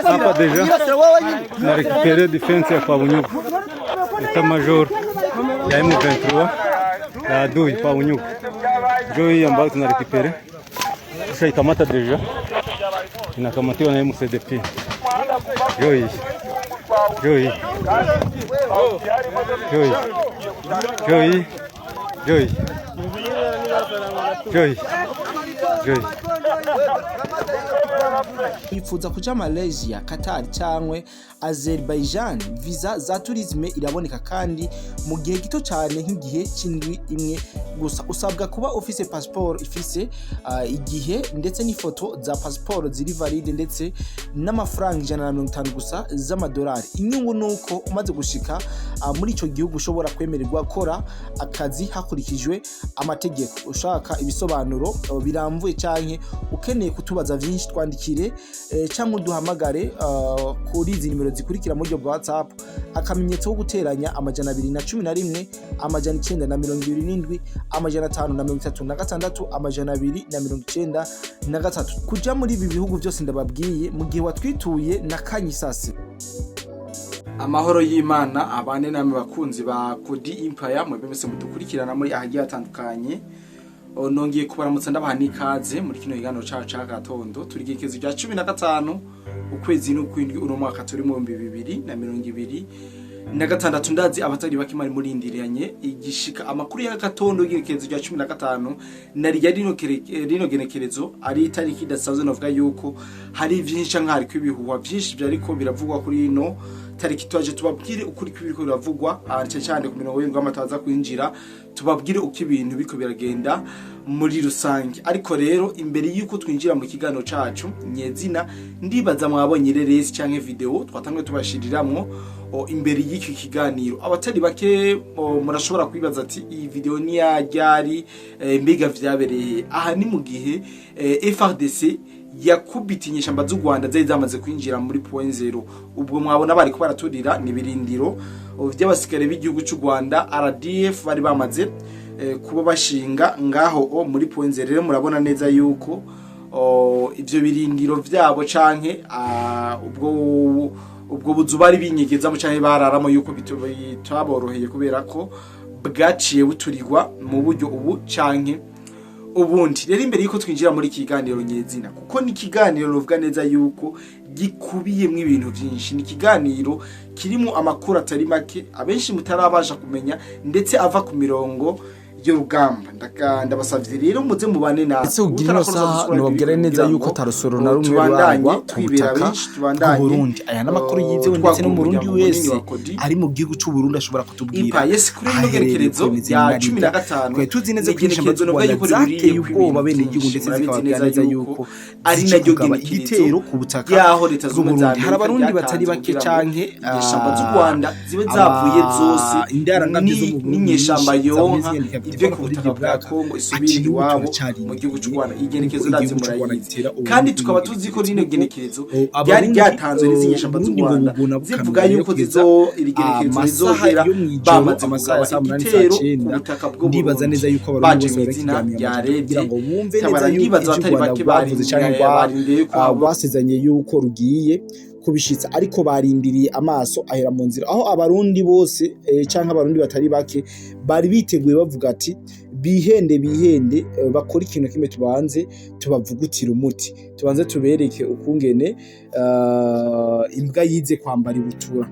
Hapa déjà na récupéré défense ya kwa Bunyugu, état-major ya M23 ya adui kwa Bunyugu, ndio hii ambayo tuna récupéré. Sasa ikamata déjà inakamatiwa na MCDP, ndio hii, ndio hii, ndio hii, ndio hii, ndio hii, ndio hii, ndio hii. Wifuza kuja Malaysia, Qatar canke Azerbaijan? Visa za tourisme iraboneka kandi mu gihe gito cyane, nk'igihe c'indwi imwe gusa. Usabwa kuba ufise passport ifise igihe ndetse n'ifoto za passport ziri valide, ndetse n'amafaranga 150 gusa z'amadolari. Inyungu nuko umaze gushika muri ico gihugu ushobora kwemererwa gukora akazi hakurikijwe amategeko. Ushaka ibisobanuro birambuye canke ukeneye kutubaza vyinshi, twandikire canke uduhamagare kuri izi nimero zikurikira mu buryo bwa WhatsApp: akamenyetso ko guteranya, 211 927 536 293. Kuja muri ibi bihugu byose ndababwiye mu gihe watwituye na kanyisasi. Amahoro y'Imana abane namwe bakunzi ba Kodi Empire, mwebwe mwese mudukurikirana muri ahagiye hatandukanye. Nongeye kubaramutsa, ndabaha n'ikaze muri kino kiganiro cacu ca gatondo. Turi igekezo rya 15, ukwezi n'ukwindwi, uno mwaka turi mu 2026. Ndazi abatari bake mari murindiranye igishika amakuru ya gatondo y'igekezo rya 15 na rya rino genekerezo ari itariki idasanzwe. Navuga yuko hari vyinshi canke hariko ibihuha vyinshi vyariko biravugwa kuri ino tariki. Twaje tubabwire ukuri kw'ibiriko biravugwa, cyane cyane ku mirongo y'indwi y'amataza kwinjira, tubabwire uko ibintu biriko biragenda muri rusange. Ariko rero imbere y'uko twinjira mu kiganiro cacu nyezina, ndibaza mwabonye reresi canke video twatangiye tubashiriramwo imbere y'iki kiganiro. Abatari bake murashobora kwibaza ati: "Iyi video ni ya ryari? Mbega vyabereye?" Aha ni mu gihe FARDC yakubita inyeshamba z'u Rwanda zari zamaze kwinjira muri Point Zero. Ubwo mwabona bariko baraturira ni birindiro vy'abasikare b'igihugu cy'u Rwanda RDF bari bamaze kuba bashinga ngaho muri Point Zero. Rero murabona neza yuko ivyo birindiro vyabo canke ubwo buzu bari binyegezamo canke bararamo yuko bitaboroheye, kubera ko bwaciye buturirwa mu buryo ubu canke ubundi. Rero imbere yuko twinjira muri iki kiganiro nyezina, kuko ni ikiganiro nuvuga neza yuko gikubiyemwo ibintu byinshi, ni ikiganiro kirimo amakuru atari make abenshi mutarabasha kumenya, ndetse ava ku mirongo y'urugamba. Ndabasavye rero muze mubane na Ndetse kugira ino saha nobabwira neza yuko atarusoro na rumwe rurangwa ku butaka bw'Uburundi. Aya n'amakuru yizewe, ndetse n'Umurundi wese ari mu gihugu c'Uburundi ashobora kutubwira Impa yes kuri ino aherereye gerekerezo uko bimeze ya na cumi Rida. na gatanu. Twari tuzi neza Ni ko inyeshamba igenekerezo z'u novuga Rwanda yuko rihuriye zateye ubwoba kw'ibintu bene igihugu, byinshi. ndetse Murabizi zikababwira neza neza yuko yuko ari zije naryo kugaba genekerezo igitero ku butaka y'aho Leta Zunze Ubumwe za bw'Uburundi. Hari Amerika Abarundi batari ryatanze bake kugira ngo canke inyeshamba z'u Rwanda zibe zavuye zose indarangabyo zo mu Burundi n'inyeshamba nyinshi yonka ziyandika ive ku butaka bwa Kongo isubire iwabo mu gihugu cy'u Rwanda. Igenekerezo ndazi murayizi, kandi tukaba tuzi ko rino genekerezo ryari ryatanzwe n'izi nyeshamba z'u Rwanda zivuga yuko zizo iri genekerezo rizogera bamaze kugaba igitero ku butaka bw'u Ndibaza Burundi neza yuko Abarundi baje bose mu izina barakiryamiye rya amajanja kugira Redi ngo bumve neza Tabara. yuko Ndibaza ivyo u abatari Rwanda bake rwavuze canke barindiriye ko rwasezanye yuko rugiye kubishitsa, ariko barindiriye amaso ahera mu nzira, aho Abarundi bose canke Abarundi batari bake bari biteguye bavuga ati: "Bihende, bihende, bakora ikintu kimwe, tubanze tubavugutire umuti, tubanze tubereke ukungene imbwa yize kwambara ibutura."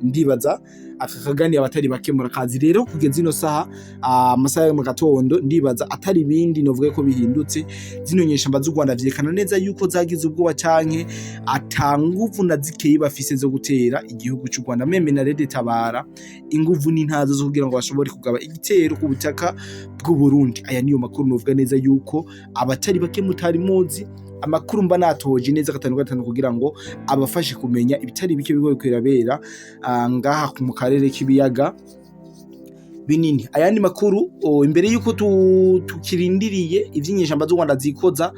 Ndibaza aka kagani abatari bake murakazi. Rero kugeza ino saha, amasaha yo mu gatondo, ndibaza atari ibindi novuga ko bihindutse. Zino nyeshamba z'u Rwanda vyerekana neza yuko zagize ubwoba canke atanguvu na zikeyi bafise zo gutera igihugu c'u Rwanda. Même na RED Tabara inguvu n'intazo zo kugira ngo bashobore kugaba igitero ku butaka bw'u Burundi. Aya niyo makuru novuga neza yuko abatari bake mutari muzi, amakuru mba natoje neza gatanu gatanu kugira ngo abafashe kumenya ibitari bike biriko birabera ngaha mu karere k'ibiyaga binini. Ayandi makuru imbere yuko tukirindiriye ivy'inyeshamba z'u Rwanda zikoza,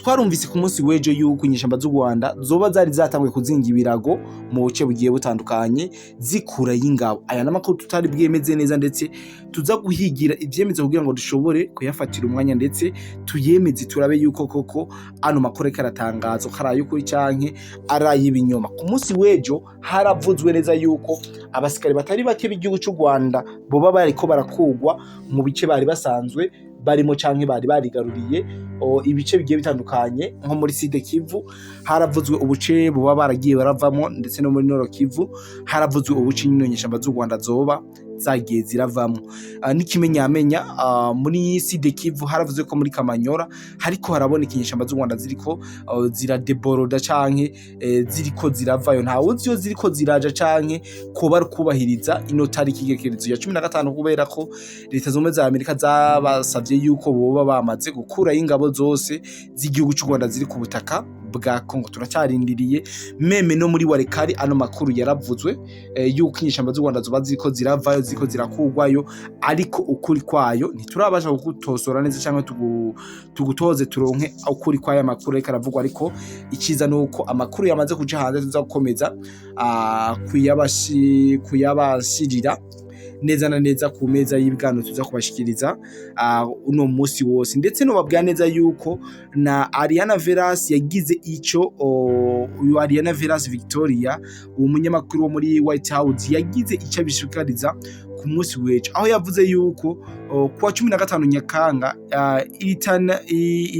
Twarumvise ku munsi w'ejo yuko inyeshamba z'u Rwanda zoba zari zatanguye kuzinga ibirago mu buce bugiye butandukanye zikura y'ingabo. Aya n'amakuru tutari bwemeze neza, ndetse tuza guhigira ivyemeza kugira ngo dushobore kuyafatira umwanya, ndetse tuyemeze turabe yuko koko ano makuru ariko aratangazwa ko ari ay'ukuri canke ari ay'ibinyoma. Ku munsi w'ejo haravuzwe neza yuko abasikari batari bake b'igihugu c'u Rwanda boba bariko barakugwa mu bice bari basanzwe barimo canke bari barigaruriye ibice bigiye bitandukanye, nko muri Sud Kivu haravuzwe ubuce buba baragiye baravamo, ndetse no muri Nord Kivu haravuzwe ubuce nyine inyeshamba z'u Rwanda zoba zagiye ziravamo. N'ikimenyamenya muri Sud Kivu haravuzwe ko muri Kamanyora hariko haraboneka inyeshamba z'u Rwanda ziriko ziradeboroda canke ziriko ziravayo, ntawuzi iyo ziriko ziraja canke ko bari kubahiriza ino tariki igerekerezo ya 15, kubera ko Leta Zunze Ubumwe za Amerika zabasavye yuko boba bamaze gukurayo ingabo zose z'igihugu c'u Rwanda ziri ku butaka bwa Kongo. Turacarindiriye. Même no muri Walikale ano makuru yaravuzwe yuko inyeshamba z'u Rwanda zoba ziriko ziravayo, ziriko zirakugwayo, ariko ukuri kwayo ntiturabasha kugutosora neza cyangwa tugutoze turonke ukuri kwaya makuru ariko aravugwa. Ariko iciza nuko amakuru yamaze kuja hanze, tuza gukomeza kuyabashirira neza na neza ku meza y'ibiganiro tuza kubashikiriza uno munsi wose. Ndetse nobabwira neza yuko na Ariana Veras yagize ico uyu Ariana Veras Victoria, uwo munyamakuru wo muri White House, yagize ico abishikariza ku munsi w'ejo, aho yavuze yuko kuwa 15 Nyakanga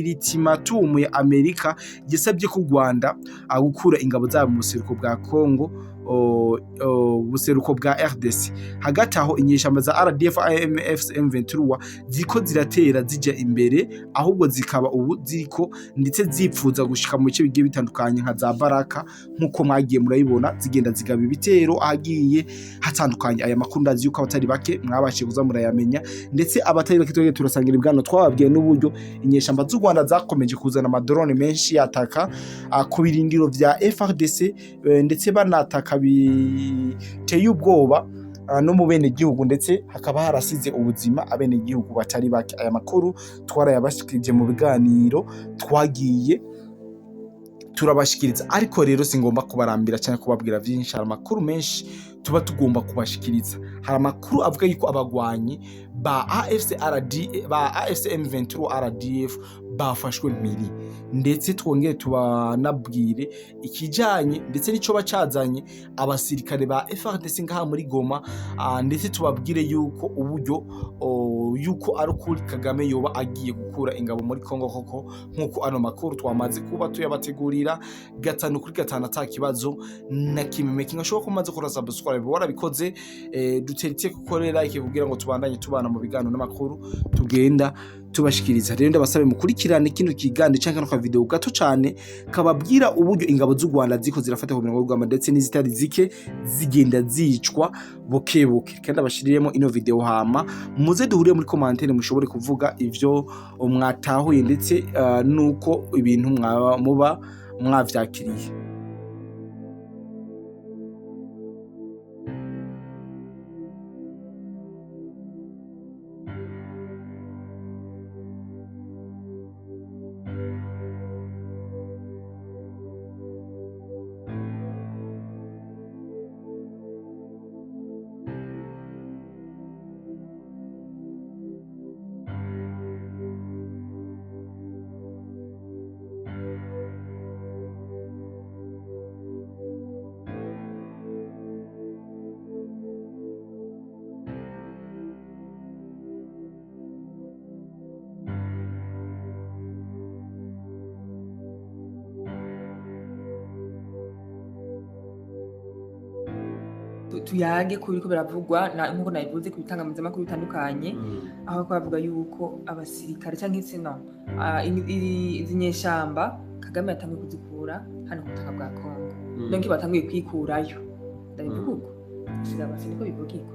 ultimatum ya Amerika yasabye ko Rwanda gukura ingabo zabo mu buseruko bwa Congo, buseruko bwa RDC. Hagati aho inyeshamba za RDF AFC M23 ziko ziratera zija imbere, ahubwo zikaba ubu ziriko ndetse zipfuza gushika mu bice bigiye bitandukanye nka za Baraka, nkuko mwagiye murayibona zigenda zigaba ibitero ahagiye hatandukanye. Aya makuru ndazi yuko abatari bake mwabashije kuza murayamenya, ndetse abatari bake twagiye turasangira ibwano, twababwiye n'uburyo inyeshamba z'u Rwanda zakomeje kuzana amadrone menshi yataka ku birindiro vya FARDC, ndetse banataka biteye ubwoba no mu bene gihugu, ndetse hakaba harasize ubuzima abene gihugu batari bake. Aya makuru twarayabashikirije mu biganiro twagiye turabashikiriza, ariko rero singomba kubarambira cyane kubabwira byinshi. Hari amakuru menshi tuba tugomba kubashikiriza. Hari amakuru avuga yuko abagwanyi ba AFC RD ba AFC M23 RDF bafashwe mpiri, ndetse twongere tubanabwire ikijanye ndetse n'ico bacazanye abasirikare ba FARDC ngaha muri Goma, ndetse tubabwire yuko uburyo yuko ari ukuri Kagame yoba agiye gukura ingabo muri Kongo koko, nkuko ano makuru twamaze kuba tuyabategurira gatanu kuri gatanu ata kibazo na kimwe. Making sure ko umaze gukora subscribe, warabikoze, dutera iteka, ukore like kugira ngo tubandanye tubana mu biganiro n'amakuru tugenda tubashikiriza. Rero ndabasabe mukurikirane kino kiganiro canke kano video gato cane kababwira uburyo ingabo z'u Rwanda ziko zirafata ku mirongo y'urugamba, ndetse n'izitari zike zigenda zicwa buke buke. Kandi abashiriremo ino video, hama muze duhurire muri commentaire mushobore kuvuga ivyo mwatahuye, ndetse nuko ibintu muba mwavyakiriye. Tuyage ku biriko biravugwa nkuko nabivuze ku bitangazamakuru bitandukanye, aho bariko bavuga yuko abasirikare canke se no izi nyeshamba Kagame yatanguye kuzikura hano ku butaka bwa Congo, donc batanguye kwikurayo. Ndabivuga uko sigaba siniko bivugirwa.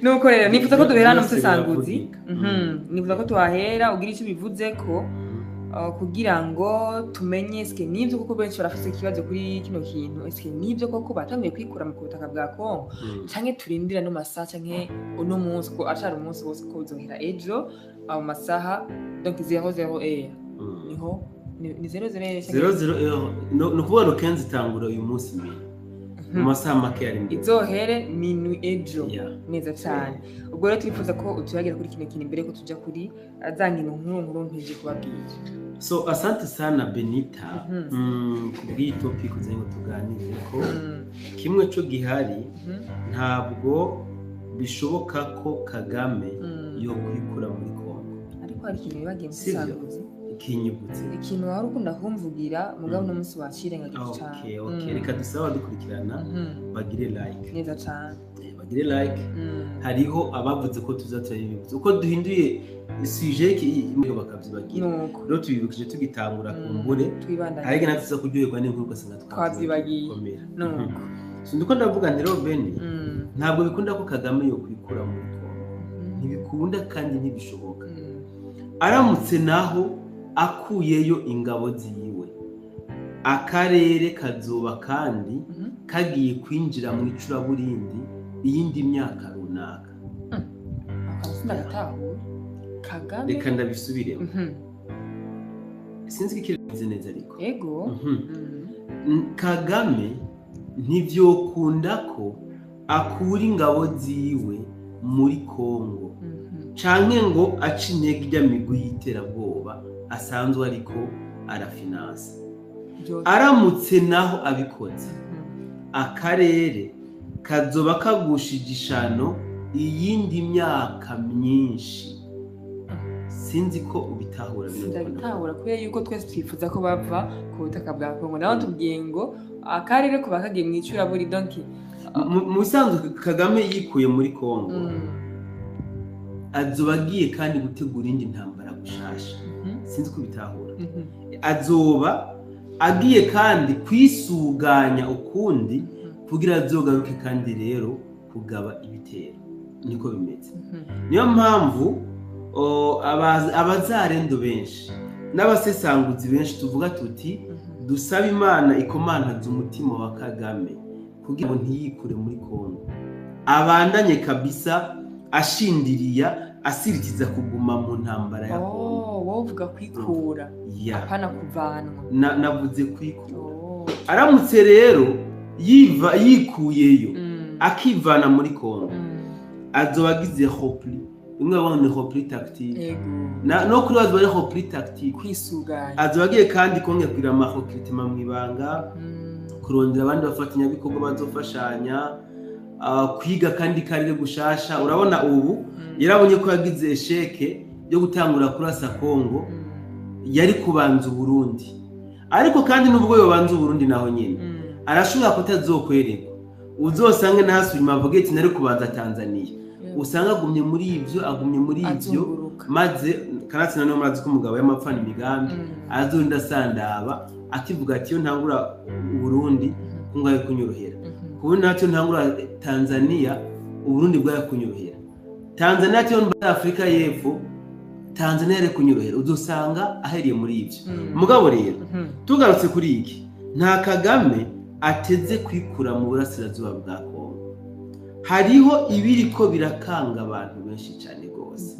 Nuko rero nifuza ko duhera hano Byose musesanguzi. biravugika. Nifuza ko tuhahera ugira icyo ubivuzeko kugira ngo tumenye eske nivyo koko. Benshi barafise ikibazo kuri kino kintu: eske nivyo koko batanguye kwikura mu butaka bwa Congo, canke turindira no masaha canke uno munsi, ko acari umunsi wose ko bizohera ejo mu masaha donc 00 heure? Niho ni 00 00 heure, ni ukuvuga le 15 itangura uyu munsi mbere mu masaha make ari imbere. Izohere minuit ejo. Neza cyane. Ubwo rero turifuza ko utuyagira kuri kino kintu imbere ko tuja kuri za nkino nkuru nkuru ntije kubabwira. So, asante sana, Benita, kubw'iyi topic uze ngo tuganire ko kimwe cyo gihari, ntabwo bishoboka ko Kagame yo kwikura muri Kongo. Ariko hari ikintu wibagiye mu Sivyo? busanguzi. Ikinyibutse. Ikintu wari ukunda kumvugira, mugabo uno munsi wacirengagije cyane. Okay, reka dusabe abadukurikirana bagire like. Neza cyane. Bagire like. Hariho abavuze ko tuza turabibutsa uko duhinduye sujet bakavyibagira. Nuko Rero tubibukije tugitangura, kumbure twibandanye. Ariko natwe tuza kuryoherwa n'inkuru ugasanga Twavyibagiye. Komera. Nuko So ndiko ndavuga nti rero, Beni, ntabwo bikunda ko Kagame yokwikura muri Kongo. Ntibikunda kandi ntibishoboka. Aramutse naho akuyeyo ingabo ziwe, akarere kazoba kandi kagiye kwinjira mu icuraburindi iyindi myaka runaka. Akantu sindagatahura, Kagame. Reka ndabisubiremo. Sinzi ko ikirezi neza ariko. Ego. Kagame ntivyokunda ko akura ingabo ziwe muri Kongo canke ngo ace intege ijya migwi y'iterabwoba asanzwe ariko arafinansa. Aramutse naho abikoze, akarere kazoba kagushije ishano iyindi myaka myinshi. Sinzi ko ubitahura bino bintu. Sindabitahura, kubera yuko twese twifuza ko bava ku butaka bwa Kongo, naho tubwiye ngo akarere kuba kagiye mu icuraburindi, donc Mu bisanzwe Kagame yikuye muri Kongo, azoba agiye kandi gutegura indi ntambara gushasha. Sinzi ko ubitahura. Azoba agiye kandi kwisuganya ukundi kugira azogaruke kandi rero kugaba ibitero. Niko bimeze. Niyo mpamvu abazarendo benshi n'abasesanguzi benshi tuvuga tuti dusabe Imana ikomantaza umutima wa Kagame kugira ngo ntiyikure muri Kongo, abandanye kabisa ashindiriya asiritiza kuguma mu ntambara ya Kongo. Oh, wowe uvuga kwikura, apana kuvanwa. Navuze kwikura. Aramutse rero yiva yikuyeyo, akivana muri Kongo, azoba agize repli, bimwe bavuga ngo ni repli tactique. No kuri bazoba ari repli tactique. Kwisuganya. Azoba agiye kandi kongera kugira ama recrutement mw'ibanga, kurondera abandi bafatanyabikorwa bazofashanya, kwiga kandi karere gushasha. Urabona ubu yarabonye ko yagize échec yo gutangura kurasa Kongo. Yari kubanza Uburundi, ariko kandi nubwo yobanza Uburundi naho nyine arashobora kutazokwererwa, uzosange nahasubira avuge ati nari kubanza Tanzania. Usanga agumye muri ibyo, agumye muri ibyo. Azunguruka. Maze kanatsinda niyo murazi ko umugabo y'amapfana imigambi, azorinda asandaba akivuga ati iyo ntangura Uburundi ko ngaye kunyorohera, kubundi natyo ntangura Tanzania Uburundi bwaye kunyorohera, Tanzania cyo muri Afurika y'Epfo Tanzania yari kunyorohera. Uzosanga ahereye muri ibyo. Mugabo rero tugarutse kuri iki, nta Kagame ateze kwikura mu burasirazuba bwa Kongo. Hariho ibiriko birakanga abantu benshi cyane rwose.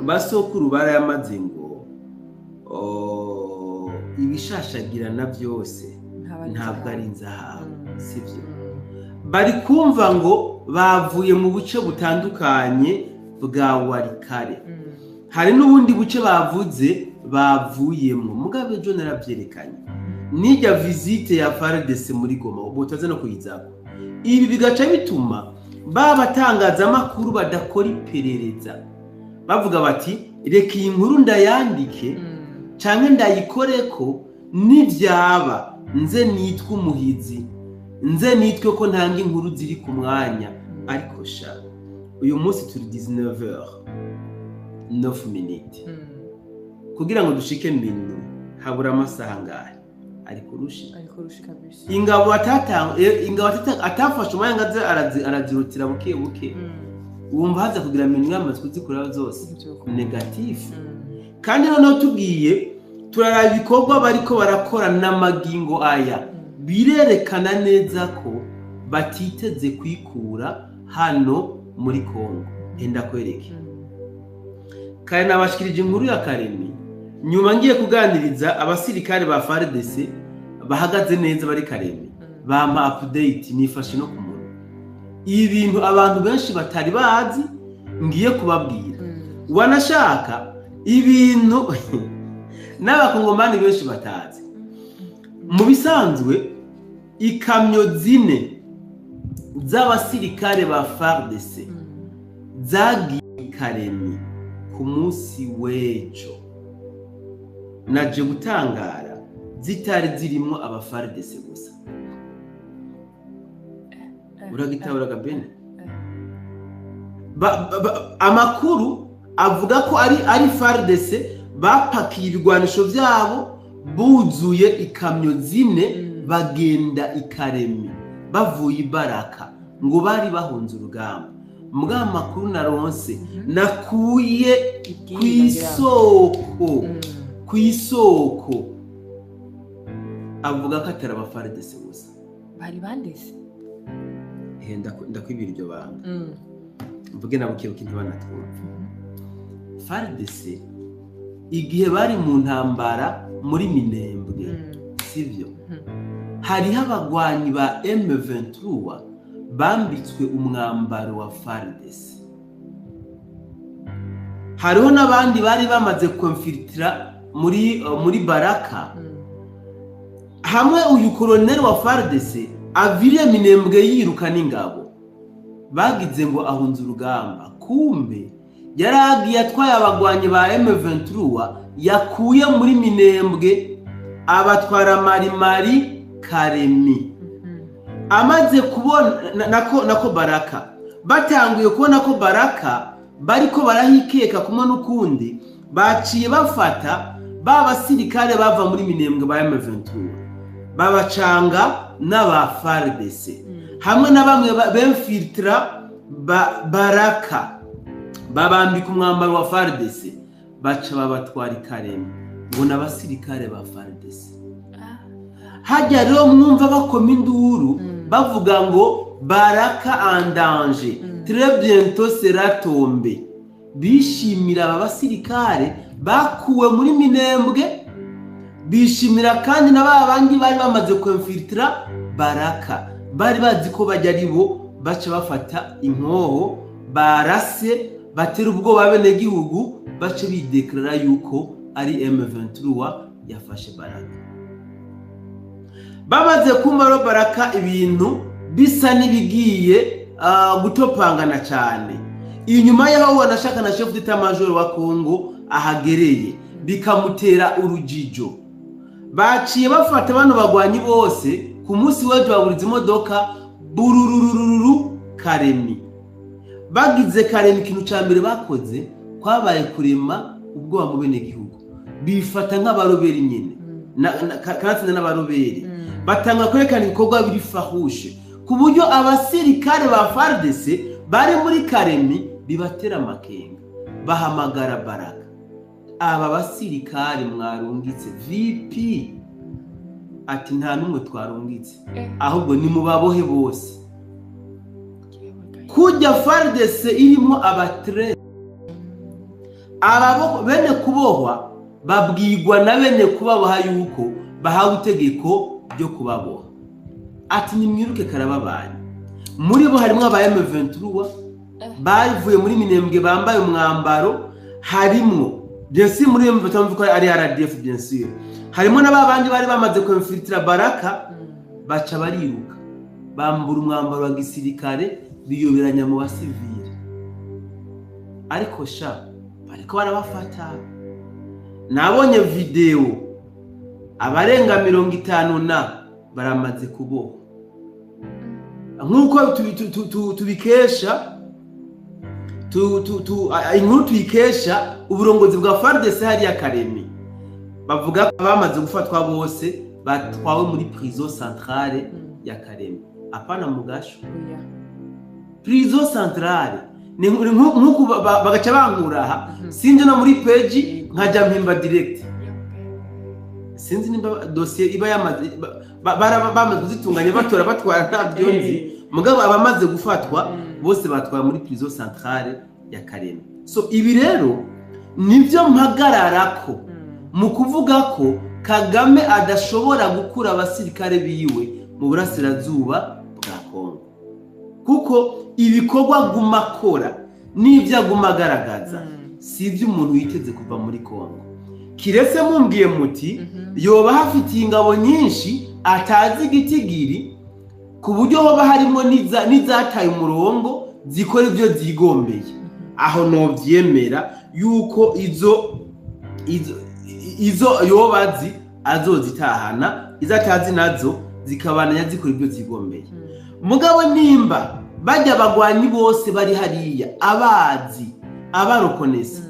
Basokuru barayamaze ngo ibishashagirana byose ntabwo ari inzahabu. Sibyo? Bari kumva ngo bavuye mu buce butandukanye bwa Warikare, hari n'ubundi buce bavuze bavuyemo. Mugabo ejo narabyerekanye n'ijya visite ya FARDC muri Goma, ubwo utaze no kuyizako. Ibi bigaca bituma ba batangazamakuru badakora iperereza bavuga bati reka iyi nkuru ndayandike canke ndayikoreko, nibyaba nze nitwe umuhizi, nze nitwe ko ntanga inkuru ziri ku mwanya. Ariko sha, uyu munsi turi 19h 9 minutes, kugira ngo dushike minuit habura amasaha angahe? Ari kurusha. Ariko rusha kabisa. Ingabo atatanga, ingabo atafashe umwanya ngo aze arazirutira buke buke. Wumva haza kugira minuit yamaze kuzikuraho zose? Négatif. Kandi noneho tugiye turaraba ibikorwa bariko barakora n'amagingo aya, birerekana neza ko batiteze kwikura hano muri Kongo. Enda kwereke, kare nabashikirije inkuru ya Karemi. Nyuma ngiye kuganiriza abasirikare ba FARDC bahagaze neza bari Karemi, bampa update nifashe no ku munwa, ibintu abantu benshi batari bazi ngiye kubabwira. Wanashaka ibintu n'abakongomani benshi batazi. Mu bisanzwe ikamyo 4 z'abasirikare ba FARDC zagiye Karemi ku munsi w'ejo, naje gutangara zitari zirimo aba FARDC gusa. Uragitabura bene? Amakuru avuga ko ari FARDC bapakiye ibigwanisho byabo buzuye ikamyo 4 bagenda ikaremi bavuye ibaraka ngo bari bahunze urugamba. Mbwa makuru naronse nakuye kw'isoko avuga ko atari aba FARDC gusa. Bari bandese. Ndakwibira iryo banga. Mvuge na bukebuke ntibanatwumva. FARDC igihe bari mu ntambara muri Minembwe, sivyo? Hariho abagwanyi ba M23 bambitswe umwambaro wa FARDC. Hariho n'abandi bari bamaze konfiltra muri Baraka. Hamwe uyu colonel wa FARDC aviriye Minembwe yiruka n'ingabo, bagize ngo ahunze urugamba, kumbe yaragiye atwaye abagwanyi ba M23 yakuye muri Minembwe abatwara Marimari Karemi. Amaze kubona nako Baraka, batanguye kubona ko Baraka bariko barahikeka kumwe n'ukundi, baciye bafata ba basirikare bava muri Minembwe ba M23 babacanga n'aba FARDC hamwe na bamwe bemfiltra Baraka, babambika umwambaro wa FARDC baca babatwara Karemi ngo n'abasirikare ba FARDC. Hajya rero mwumva bakoma induru bavuga ngo Baraka en danger, très bientôt sera tombé. Bishimira aba basirikare bakuwe muri Minembwe, bishimira kandi na babandi bari bamaze konfiltra Baraka, bari bazi ko bajya ari bo baca bafata inkoho barase batera ubwoba bene gihugu, baca bideklara yuko ari M23 yafashe Baraka. Bamaze kumva ro Baraka ibintu bisa nibigiye gutopangana cyane. Inyuma yaho wanashaka na chef d'état major wa Congo ahagereye bikamutera urujijo. Baciye bafata bano bagwanyi bose ku munsi w'ejo baburiza imodoka bururururu Karemi. Bagize Karemi, ikintu ca mbere bakoze kwabaye kurema ubwoba mu bene gihugu, bifata nk'abaroberi nyine kanatsinda n'abaroberi, batanga kwerekana ibikorwa biri fahushe ku buryo abasirikare ba FARDC bari muri Karemi bibatera amakenga, bahamagara Baraka. Aba basirikare mwarungitse VP ati nta numwe twarungitse, ahubwo ni mubabohe bose. Kujya FARDC irimo abatre ababo bene kubohwa babwirwa na bene kubaboha yuko bahawe itegeko ryo kubaboha. Ati nimwiruke karababanye. Muri bo harimo aba M23 bavuye muri Minembwe bambaye umwambaro, harimo bien sûr muri M23 ko ari RDF bien sûr, harimo n'ababandi bari bamaze konfiltra Baraka baca bariruka bambura umwambaro wa gisirikare biyoberanya mu basivile. Ariko sha bariko barabafata. Nabonye video abarenga 50 na baramaze kubohwa. Nkuko tubikesha inkuru tuyikesha uburongozi bwa FARDC hariya Karemi, bavuga ko bamaze gufatwa bose batwawe muri prison centrale ya Karemi, apana mugasho. Prison centrale ni nkuko bagaca bankura sinje no muri page nkajya mpimba direct. Sinzi nimba dossier iba yamaze bamaze kuzitunganya batora batwara ntabyo nzi, mugabo abamaze gufatwa bose batwara muri prison centrale ya Karemi. So ibi rero nivyo mpagararako Mu kuvuga ko Kagame adashobora gukura abasirikare biwe mu burasirazuba bwa Kongo, kuko ibikorwa aguma akora n'ibyo aguma agaragaza si ibyo umuntu yiteze kuva muri Kongo. Kiretse mumbwiye muti yoba hafitiye ingabo nyinshi atazi igitigiri, ku buryo hoba harimo n'izataye umurongo zikora ibyo zigombeye, aho novyemera yuko izo yoba azi azozitahana, izo atazi nazo zikabananya zikora ibyo zigombeye. Mugabo nimba bajya abagwanyi bose bari hariya abazi abarokonesa,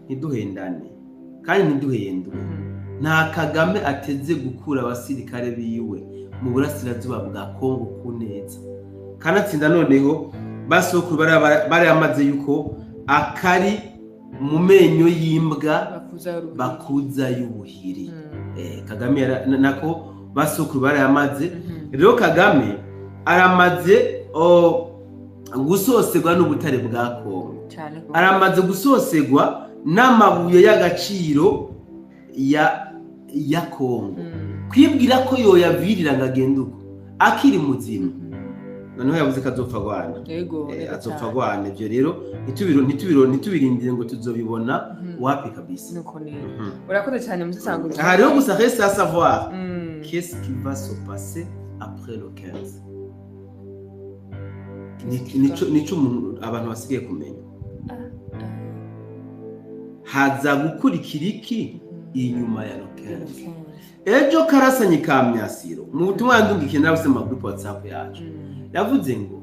ntiduhendane kandi ntiduhendwe, nta Kagame ateze gukura abasirikare biwe mu burasirazuba bwa Kongo ku neza. Kanatsinda noneho basokuru barayamaze yuko akari mu menyo y'imbwa bakuza y'ubuhiri. Kagame nako basokuru barayamaze. Rero Kagame aramaze gusosegwa n'ubutare bwa Kongo, aramaze gusosegwa n'amabuye y'agaciro ya Kongo. Kwibwira ko yoyavirira ngo agende uko akiri muzima, noneho yavuze ko azopfa agwana. Azopfa agwana. Ibyo rero ntitubirindire ngo tuzobibona wapi kabisa. Urakoze cyane muzisanguza. Aha rero gusa reste à savoir qu'est-ce qui va se passer après le 15. Nico abantu basigaye kumenya. Haza gukurikira iki inyuma ya le 15. Ejo Karasanye ka Myasiro mu butumwa yandungikiye narabuse mu group WhatsApp yacu, yavuze ngo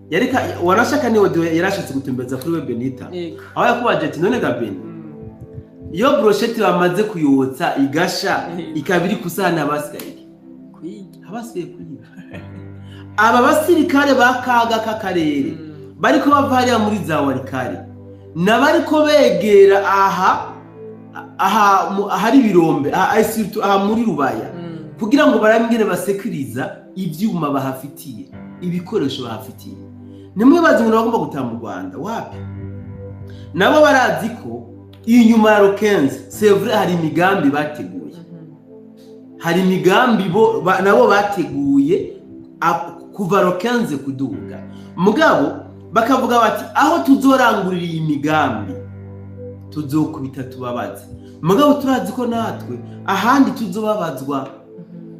yareka warashaka ni audio yarashatse gutumbeza kuri we Benita, aho yakubaje ati none ga Beni, iyo brochette bamaze kuyotsa igasha ikaba iri kusana abasigaye abasigaye kuyiga. Aba basirikare bakaga k'akarere bariko bava hariya muri za Walikale n'abariko begera aha ahari birombe aha muri Rubaya, kugira ngo barambwire basekuriza ivyuma bahafitiye, ibikoresho bahafitiye. Nimwe bazi ngo bagomba gutaha mu Rwanda wapi? Nabo barazi ko inyuma ya 15 c'est vrai hari imigambi bateguye, hari imigambi bo nabo bateguye kuva 15 kuduga. Mugabo bakavuga bati aho tuzorangurira iyi migambi tuzokubita tubabaze. Mugabo turazi ko natwe ahandi tuzobabazwa,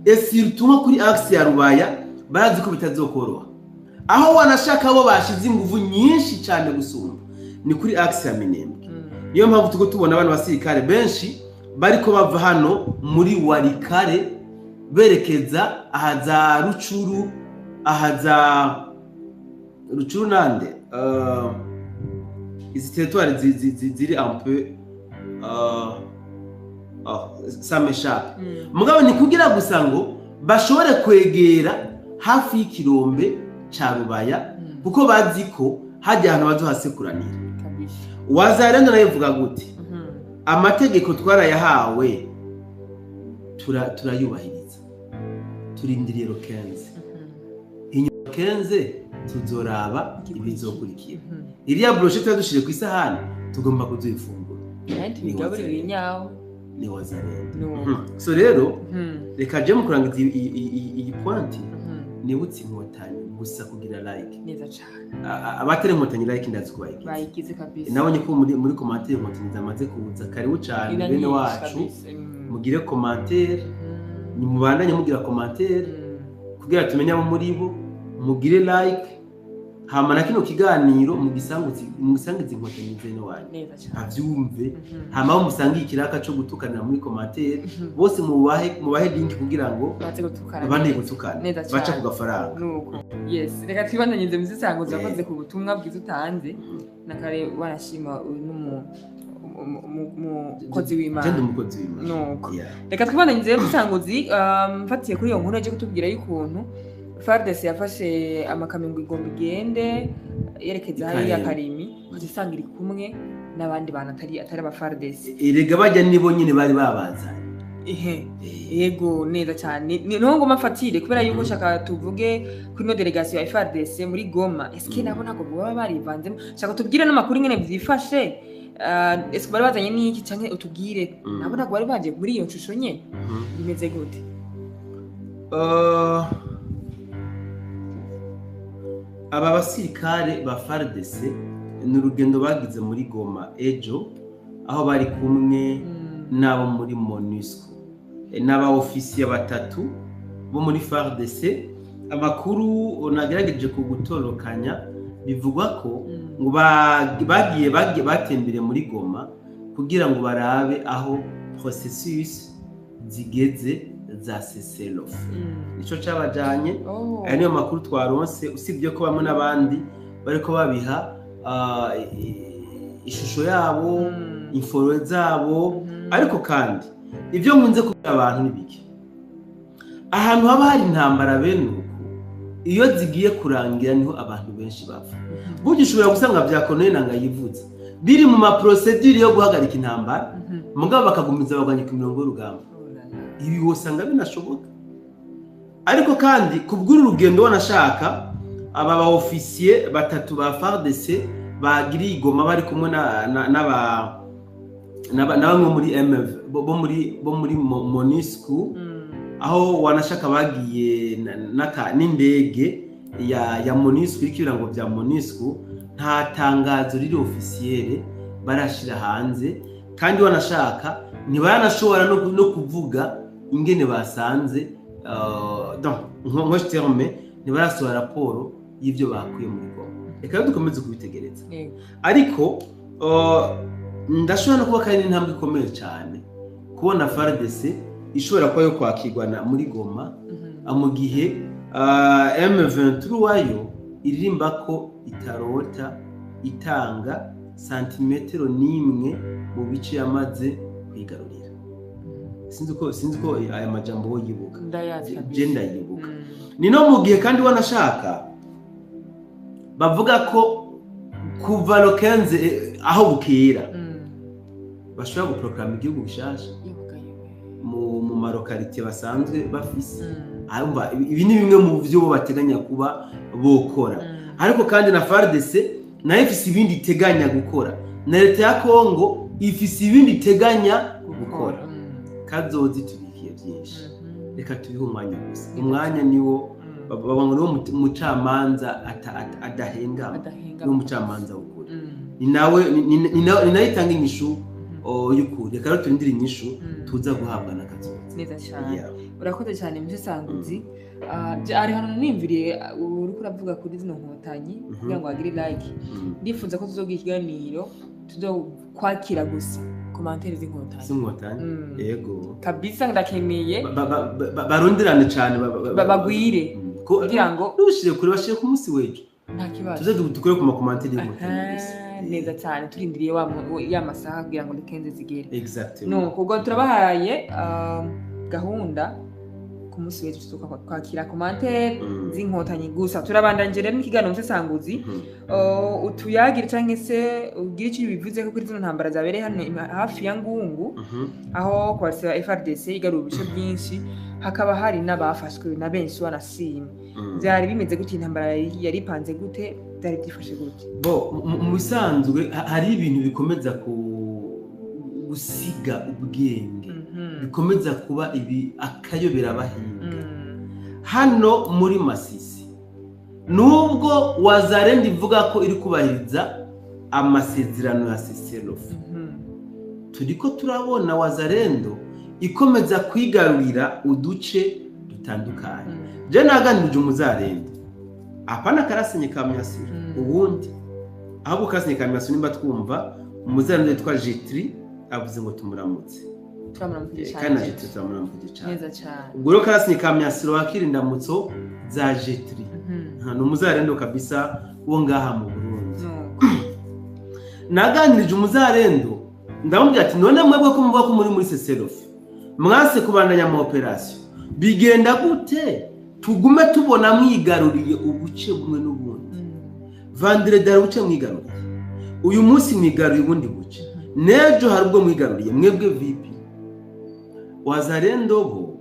surtout kuri axe ya Rubaya barazi ko bitazokoroha. Aho wanashaka bo bashize inguvu nyinshi cyane gusumba ni kuri axe ya Minembwe. Niyo mpamvu tuko tubona abantu basirikare benshi bariko bava hano muri Walikale berekeza aha za Rucuru, aha za Rucuru nande izi territoire ziri un peu ça m'échappe. Mugabo ni kugira gusa ngo bashobore kwegera hafi y'ikirombe ca Rubaya, kuko bazi ko hajya ahantu bazohasekuranira. Wazarendo nayo ivuga gute? Amategeko twarayahawe turayubahiriza, turindiriye 15. Inyuma 15 tuzoraba ibizokurikira. Iriya brochette yadushire ku isahani tugomba kuzifungura. Ni Wazarendo. So rero reka je mu kurangiza iyi point nibutse Inkotanyi gusa kugira like. Neza cyane. Abatari Inkotanyi like ndazi ko bayigize. Bayigize kabisa. Nabonye ko muri commentaire Inkotanyi zamaze kuza. Karibu cyane bene wacu. Mugire commentaire, nimubandanye mugira commentaire kugira tumenye abo muri bo, mugire like hama na kino kiganiro mugisangize Inkotanyi zene wanyu. Neza cyane. Avyumve hama aho musangiye ikiraka cyo gutukanira muri commentaire bose mubahe link kugira ngo baze gutukana baca ku gafaranga. Nuko yes, reka twibandanyirize muzisanguza akoze ku butumwa bwiza utanze na kare wanashima umukozi w'Imana. Jende umukozi w'Imana. Nuko reka twibandanyirize muzisanguzi mfatiye kuri iyo nkuru yaje kutubwira y'ukuntu FARDC yafashe amakamyo ngo igomba igende yerekeza hariya Karimi, ukazisanga iri kumwe n'abandi bantu atari aba FARDC. Erega bajya nibo nyine bari babazanye. Ehe, yego neza cyane. Niho ngoma mfatire kubera yuko shaka tuvuge kuri no delegation ya FARDC muri Goma. Eske nabo ntabwo baba barivanzemo? Shaka tubwire n'amakuru nyene byifashe. Ese bari bazanye n'iki, canke utubwire, nabo ntabwo bari baje muri iyo nshusho nyene? Bimeze gute? Aba basirikare ba FARDC ni urugendo bagize muri Goma ejo, aho bari kumwe n'abo muri MONUSCO, n'aba ofisiye batatu bo muri FARDC. Amakuru nagerageje kugutorokanya, bivugwa ko ngo bagiye batembereye muri Goma kugira ngo barabe aho processus zigeze za cessez-le-feu. Nico cabajanye. Aya niyo makuru twaronse, usibye ko bamwe n'abandi bariko babiha ishusho yabo, inforo zabo. Ariko kandi ibyo nkunze kubwira abantu ni bike: ahantu haba hari intambara bene uku, iyo zigiye kurangira niho abantu benshi bapfa. Burya ushobora gusanga bya Corneille Nangaa yivuze biri mu ma procédures yo guhagarika intambara, mugabo bakagumiza bagwanya ku mirongo y'urugamba. Oh la la. Ibi wosanga binashoboka. Ariko kandi kubw'uru rugendo, wanashaka aba ba ofisiye batatu ba FARDC bagiriye i Goma, bari kumwe na bamwe muri MV bo muri MONUSCO, aho wanashaka bagiye n'indege ya MONUSCO iriko ibirango bya MONUSCO. Nta tangazo riri officiel barashira hanze, kandi wanashaka ntibaranashobora no kuvuga ingene basanze, donc nko terme ntibarasohora raporo y'ibyo bakuye muri Goma. Reka rero dukomeze kubitegereza. Ariko ndashobora no kuba kandi n'intambwe ikomeye cyane kubona FARDC ishobora kuba yo kwakirwa muri Goma, mu gihe M23 yo iririmba ko itarota itanga santimetero n'imwe mu bice yamaze kwigarurira. Sinzi ko aya majambo wo yibuka. Ndayazi kabisa. Je ndayibuka. Ni no mu gihe kandi wanashaka bavuga ko kuva le 15, aho bukera, bashobora guproclama igihugu gishasha Ibuka yewe. mu ma localités basanzwe bafise. Urumva, ibi ni bimwe mu byo bo bateganya kuba bokora. Ariko kandi na FARDC nayo ifise ibindi iteganya gukora, na leta ya Congo ifise ibindi iteganya gukora. Kazozi tubikiye byinshi. Reka tubihe umwanya gusa, umwanya niwo bavuga ngo niwo mucamanza adahengama. Adahenga. Niwo mucamanza w'ukuri. Ni nawe ni nawe itanga inyishu y'ukuri. Reka rero turindire inyishu tuza guhabwa na kazoza. Neza cyane. Urakoze cyane, musesanguzi. Ari hano nimviriye, uriko uravuga kuri zino nkotanyi kugira ngo bagire like. Ndifuza ko tuzogira ikiganiro tuzokwakira gusa commentaires z'inkotanyi. Z'inkotanyi. Yego. Kabisa, ndakeneye. Baronderane cyane. Bagwire. Kugira ngo Ntushire kure, bashire ku munsi w'ejo. Nta kibazo. Tuze dukore ku ma commentaires y'inkotanyi gusa. Aha, neza cyane. Turindiriye ya masaha kugira ngo dukenze zigere. Exactement. Nuko ubwo turabahaye gahunda ku munsi w'ejo tuzoka kwakira commentaires z'inkotanyi gusa. Turabandanyije rero n'ikiganiro musesanguzi. Utuyagire canke se ugire icyo bivuze ko kuri zino ntambara zabereye hano hafi ya Ngungu, aho coalition ya FARDC igaruye ibice byinshi, hakaba hari n'abafashwe na benshi wanashima. Byari bimeze gute? Intambara yari ipanze gute? Byari byifashe gute? Bo mu bisanzwe hari ibintu bikomeza ku gusiga ubwenge, bikomeza kuba ibi akayobera abahinga hano muri Masisi. Nubwo Wazalendo ivuga ko iri kubahiriza amasezerano ya cessez-le-feu, turiko turabona Wazalendo ikomeza kwigarurira uduce dutandukanye. Je naganirije umuzarendo, apana karasenye ka Myasiro, ubundi ahubwo karasenye ka Myasiro nimba twumva umuzarendo yitwa Jetri avuze ngo tumuramutse. Turamuramukije Kandi na cyane. Jetri turamuramukije cyane. Neza cyane. Ubwo rero karasenye ka Myasiro wakira indamutso za Jetri. Ni umuzarendo kabisa wo ngaha mu Burundi. Nuko. Naganirije umuzarendo, ndamubwira ati: "None mwebwe ko muvuga ko muri cessez-le-feu, mwase kubandanya mu opération, bigenda gute tugume tubona mwigaruriye ubuce bumwe n'ubundi? Vendredi hari ubuce mwigaruriye, uyu munsi mwigaruriye ubundi buce, n'ejo hari ubwo mwigaruriye. Mwebwe vipi?" Wazarendo bo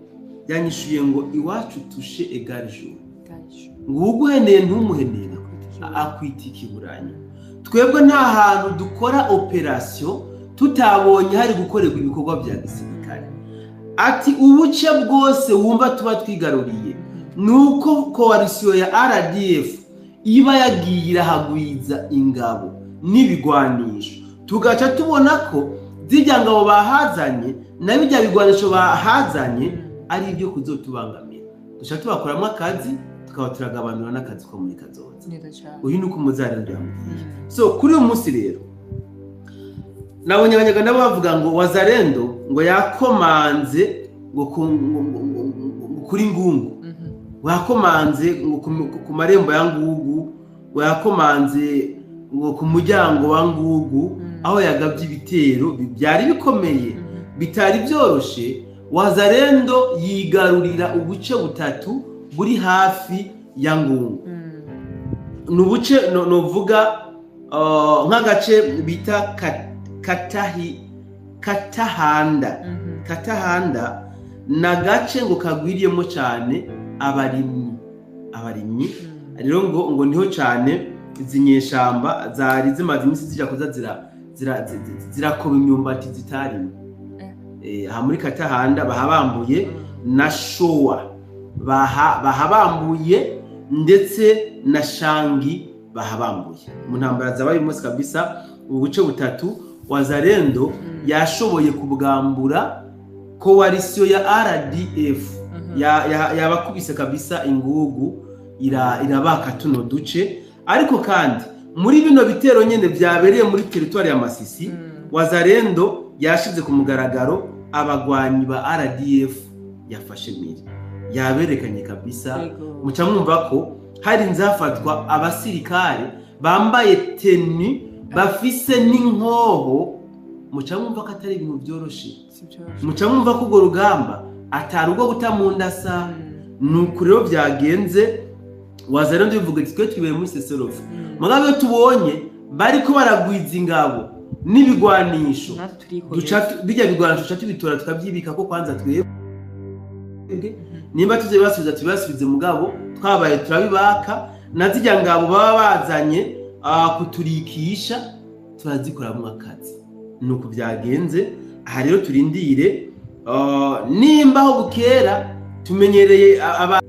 yanyishuye ngo: "Iwacu touché égale joué." Gajo. Ngo uwuguheneye ntumuhenere, Akwita ikiburanyo. Akwita ikiburanyo. Twebwe nta hantu dukora opération tutabonye hari gukorerwa ibikorwa bya gisirikare. Ati ubuce bwose wumva tuba twigaruriye nuko coalition ya RDF iba yagiye irahagwiza ingabo n'ibigwanisho, tugaca tubona ko zirya ngabo bahazanye na bijya bigwanisho bahazanye ari ibyo kuzotubangamira, duca tubakoramo akazi, tukaba turagabanura n'akazi ko muri kazoza. Neza cyane. Uyu ni uko umuzarendo yamubwiye. So kuri uyu munsi rero nabonye Abanyarwanda bavuga ngo Wazalendo ngo yakomanze ngo kuri Ngungu, wakomanze ngo ku marembo ya Ngungu, ngo yakomanze ngo ku muryango wa Ngungu, aho yagabye ibitero byari bikomeye, bitari byoroshe. Wazalendo yigarurira ubuce butatu buri hafi ya Ngungu. Ni ubuce novuga nk'agace bita Katahanda. Katahanda ni agace ngo kagwiriyemo cyane abarimyi rero ngo niho cyane izi nyeshamba zari zimaze iminsi zijya kuza zirakoba imyumbati zitarimwe. Aha muri Katahanda bahabambuye na Showa bahabambuye ndetse na Shangi bahabambuye. Mu ntambara zabaye umunsi kabisa, ubu buce butatu Wazalendo yashoboye kubwambura coalition ya RDF yabakubise kabisa ingugu irabaka tuno duce. Ariko kandi muri bino bitero nyene byabereye muri territoire ya Masisi, Wazalendo yashize ku mugaragaro abagwanyi ba RDF yafashe miri, yaberekanye kabisa. Muca mwumva ko hari nzafatwa abasirikare bambaye tenue bafise n'inkoho. Muca mwumva ko atari ibintu byoroshe, muca mwumva ko urwo rugamba atari urwo guta mu ndasa. Nuko rero byagenze, Wazalendo bivuga ati twe twibere muri cessez-le-feu, mugabo iyo tubonye bariko baragwiza ingabo n'ibigwanisho, duca bijya bigwanisho duca tubitora tukabyibika ko kwanza twebwe nimba tuzibasubiza tubasubize, mugabo twabaye turabibaka na zijya ngabo baba bazanye kuturikisha turazikoramwo akazi. Nuko byagenze. Aha rero turindire nimba aho bukera tumenyereye aba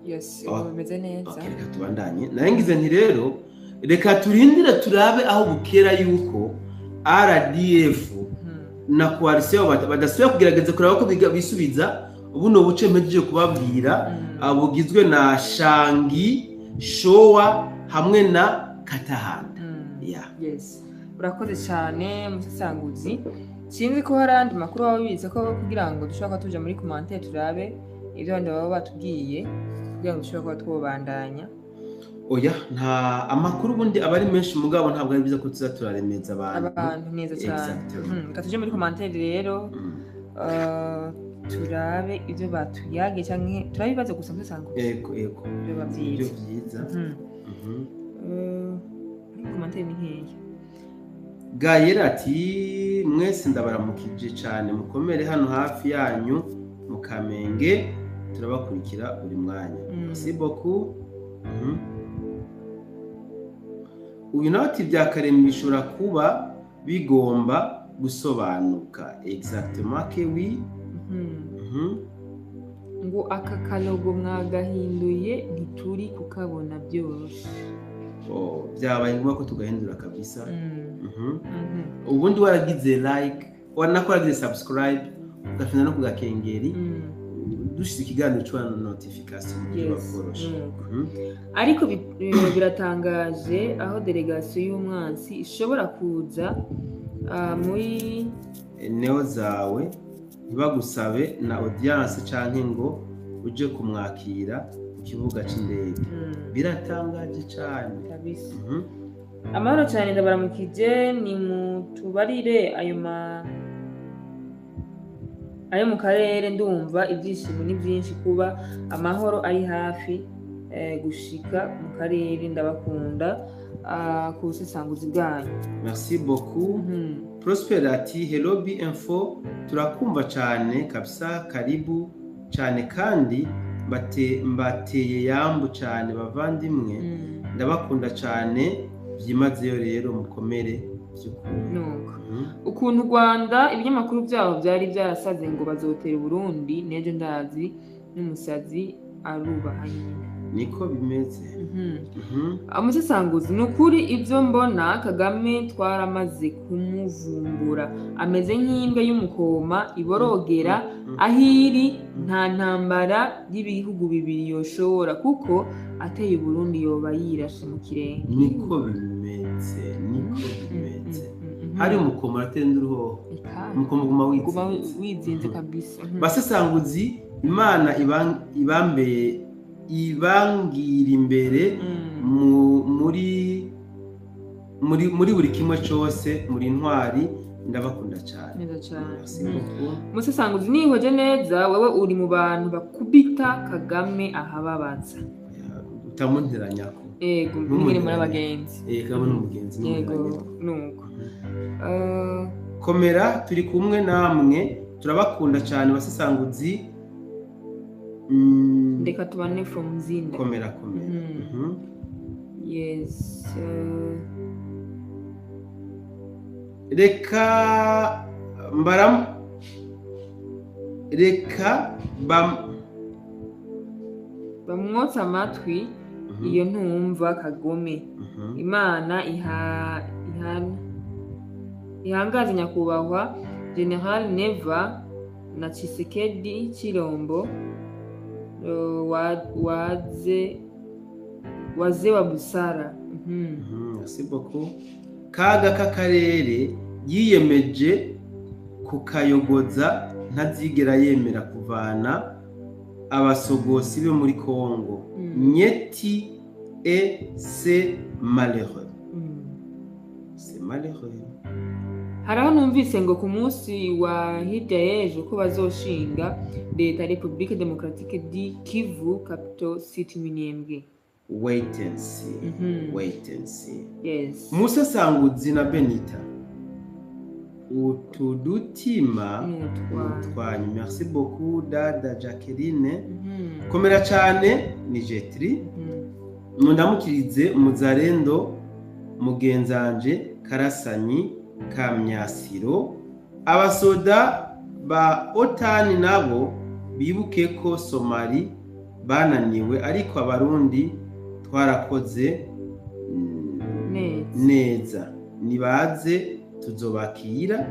Yes, bimeze neza. Reka tubandanye. Nayo ngize nti rero reka turindire turabe aho bukera yuko RDF na coalition badasubira kugerageza kuraba ko bisubiza buno buce mpejeje kubabwira, bugizwe na Shangi, Showa hamwe na Katahanda. Yes. Urakoze cyane musasanguzi. Sinzi ko hari andi makuru waba wize ko kugira ngo dushobora kuba tuja muri commentaire turabe ibyo abandi baba batubwiye kugira ngo dushobore kuba twobandanya. Oya, nta amakuru ubundi aba ari menshi, mugabo ntabwo ari byiza ko tuza turaremeza abantu neza cyane. Reka tuje muri commentaire rero, turabe ibyo batuyage canke turabe ibibazo gusa musasanguzi. Yego yego. Ibyo bavyize. Ibyo vyiza. Commentaire ni nkeya. Gayera ati mwese ndabaramukije cyane, mukomere hano hafi yanyu mu Kamenge, turabakurikira buri mwanya. Merci beaucoup. Uyu nawe ati bya Karemi bishobora kuba bigomba gusobanuka. Exactement que oui. Ngo aka kalogo mwagahinduye ntituri kukabona byoroshe. Byabaye ngombwa ko tugahindura kabisa. Ubundi waragize like, wanako waragize subscribe, ugafina no kugakengeri, dushize ikiganiro cyo notification byoroshe. Ariko biratangaje aho delegation y'umwansi ishobora kuza muri eneo zawe ntibagusabe na audience canke ngo uje kumwakira ku kibuga c'indege. Biratangaje cyane kabisa. Amahoro cyane, ndabaramukije. Ni mutubarire ayo mu karere, ndumva ibyishimo ni byinshi kuba amahoro ari hafi gushika mu karere. Ndabakunda ku busesanguzi bwanyu. Merci beaucoup. Prosper ati hello B-Info, turakumva cyane kabisa, karibu cyane kandi mbateye yambu cyane bavandimwe, ndabakunda cyane byimazeyo rero mukomere by'ukuri. Nuko ukuntu u Rwanda ibinyamakuru byabo byari byarasaze ngo bazotera Burundi, n'ejo ndazi n'umusazi arubaha nyina. Niko bimeze. Umusesanguzi, ni ukuri ibyo mbona Kagame twaramaze kumuvumbura, ameze nk'imbwa y'umukoma iborogera aho iri. Nta ntambara y'ibihugu bibiri yoshobora, kuko ateye Burundi yoba yirashe mu kirenge. Niko bimeze, niko bimeze. Hari umukoma uratenda uruhoho, umukoma uguma wizinze, wizinze kabisa. Basesanguzi, Imana ibambeye ibangira imbere muri buri kimwe cyose, muri intwari, ndabakunda cyane. Neza cyane. Musesanguzi, nihoje neza, wewe uri mu bantu bakubita Kagame ahababaza. Utamunteranyako. Yego, mwiri muri abagenzi. Yego, n'umugenzi. Yego, nuko. Komera, turi kumwe namwe, turabakunda cyane basesanguzi. Ndeka tubane from Zinda. Komera komera. Yes. Reka mbaram reka bamwotsa amatwi iyo ntumva Kagome. Imana ihangaze nyakubahwa General Neva na Tshisekedi Chilombo waze wa busara. Merci beaucoup. Kaga k'akarere yiyemeje kukayogoza, ntazigera yemera kuvana abasogosi be muri Kongo. Nyeti et c'est malheureux. C'est malheureux. Haraho numvise ngo ku munsi wa hirya y'ejo ko bazoshinga leta Republique Démocratique du Kivu, capital city Minembwe. Wait and see. Wait and see. Yes. Musesanguzi na Benita, utudutima nutwanyu. Merci beaucoup dada Jacqueline. Komera cyane ni Jetri. Mundamukirize Muzarendo mugenzanje Karasanyi Kamyasiro. Abasoda ba OTAN nabo bibuke ko Somali bananiwe, ariko abarundi twarakoze neza, nibaze tuzobakira.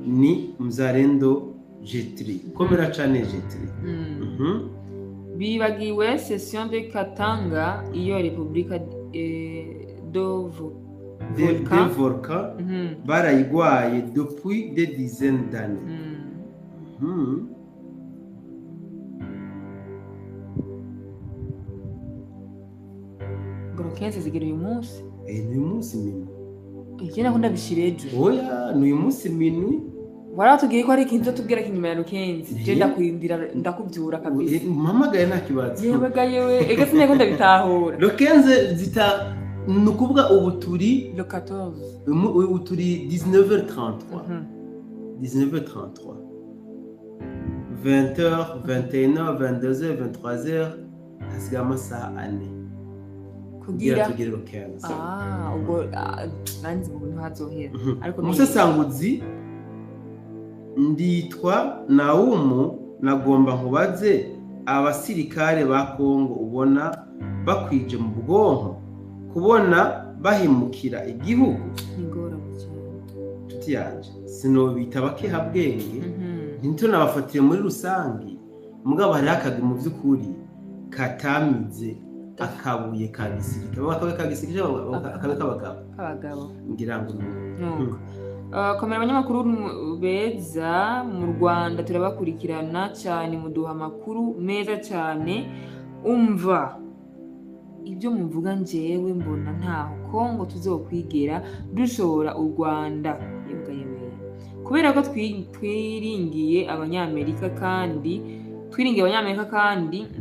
Ni Muzarendo Jetri. Komera cyane Jetri. Bibagiwe session de Katanga iyo Republika do Volcan barayigwaye depuis des dizaines d'années. Kenze zigera uyu munsi. Ni uyu munsi minwi. Iki nako ndabishira ejo. Oya, ni uyu munsi minwi. Waratubwiye ko ari ikintu tubwira kinyuma ya Rukenzi. Je ndakwindira ndakubyura kabisa. Mpamagaye nta kibazo. Yewe yewe, ega sineko ndabitahura. Rukenze zita nukuvuga ubu turi le 14. Ubu turi 19h33. 19h33. 20h, 21h, 22h, 23h, hasigaye amasaha ane. Kugira tugere Rukenzi. Ubwo nanzi ubu ntihazohera. Ariko Musesanguzi, nditwa Naumu, nagomba nkubaze abasirikare ba Kongo ubona bakwije mu bwonko kubona bahemukira igihugu. Ingorane cyane. Tuti yanje sinobita bakehabwenge, ntitunabafatire muri rusangi, mugabo hari akagi mu by'ukuri katamize akabuye ka gisirikare, akabuye ka gisirikare, akabuye k'abagabo. Abagabo. Ngira ngo nuko. Komera abanyamakuru beza mu Rwanda, turabakurikirana cyane, muduha amakuru meza cyane. Umva ibyo muvuga, njyewe mbona ntaho Kongo tuzokwigera dushobora u Rwanda. Yewe kubera ko twiringiye abanyamerika kandi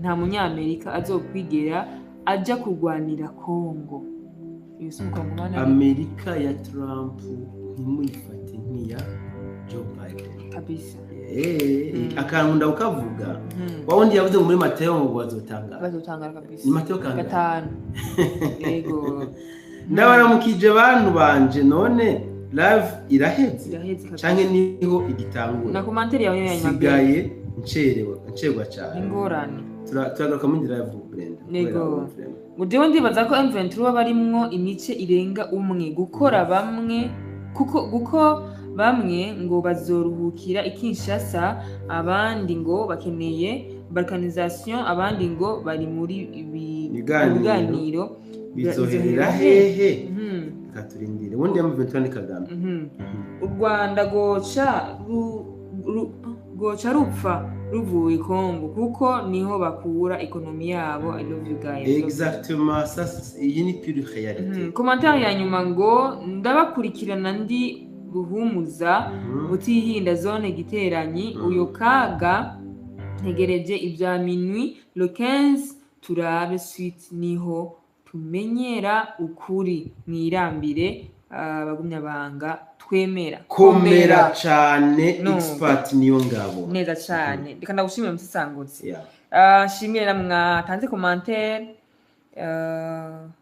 nta munyamerika azokwigera aja kurwanira Kongo. Amerika ya Trump ntimuyifate nk'iya Joe Biden kabisa. Akantu ndawukavuga, wa wundi yavuze ngo muri Mateyo ngo bazotangara. Bazotangara kabisa. Ni Mateyo kangahe? 5, yego. Ndabaramukije bantu banje. None live iraheze? Iraheze kabisa. Canke niho igitangura? Na commentaire yawe ya nyuma. Sigaye ncerewe, ncerwa cyane. Ingorane. Turagaruka muri live, Brenda. Yego. Kubera vraiment. Ngo jewe ndibaza ko M23 barimwo imice irenga umwe gukora, bamwe kuko guko bamwe ngo bazoruhukira i Kinshasa, abandi ngo bakeneye balkanisation, abandi ngo bari muri Ibiganiro. Biganiro. Bizoherera hehe? Mhm. Reka turindire. Ubundi M23 ni Kagame. U Rwanda goca rupfa ruvuye i Kongo kuko niho bakura économie yabo. I love you guys. Exactement, ça iyi ni pure réalité. Commentaire ya nyuma ngo ndabakurikirana ndi Buhumuza, Butihinda, zone Giteranyi. Uyo kaga ntegereje ibya minuit le 15, turabe suite, niho tumenyera ukuri. Mwirambire abagumya banga twemera. Komera cane. No. Expert niyo ngabo. Neza cane, reka ndagushimire musisangutse. Yeah. Nshimire na mwatanze commentaire,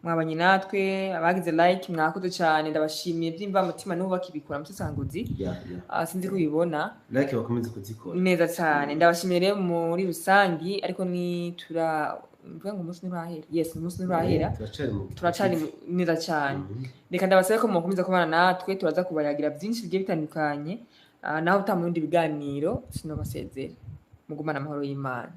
mwabanye natwe, abagize like, mwakoze cyane, ndabashimiye by'imvamutima. N'ubu bakibikora musesanguzi. Yeah. Sinzi ko ubibona. Like bakomeze kuzikora. Neza cyane, ndabashimiye rero muri rusangi, ariko ni tura mvuga ngo umunsi nturahera, yes, umunsi nturahera. Turacari mu Turacari neza cyane. Reka ndabasabe ko mukomeza kubana natwe, turaza kubayagira byinshi bigiye bitandukanye. Naho utaha mu bindi biganiro, sinobasezera, mugumane amahoro y'Imana.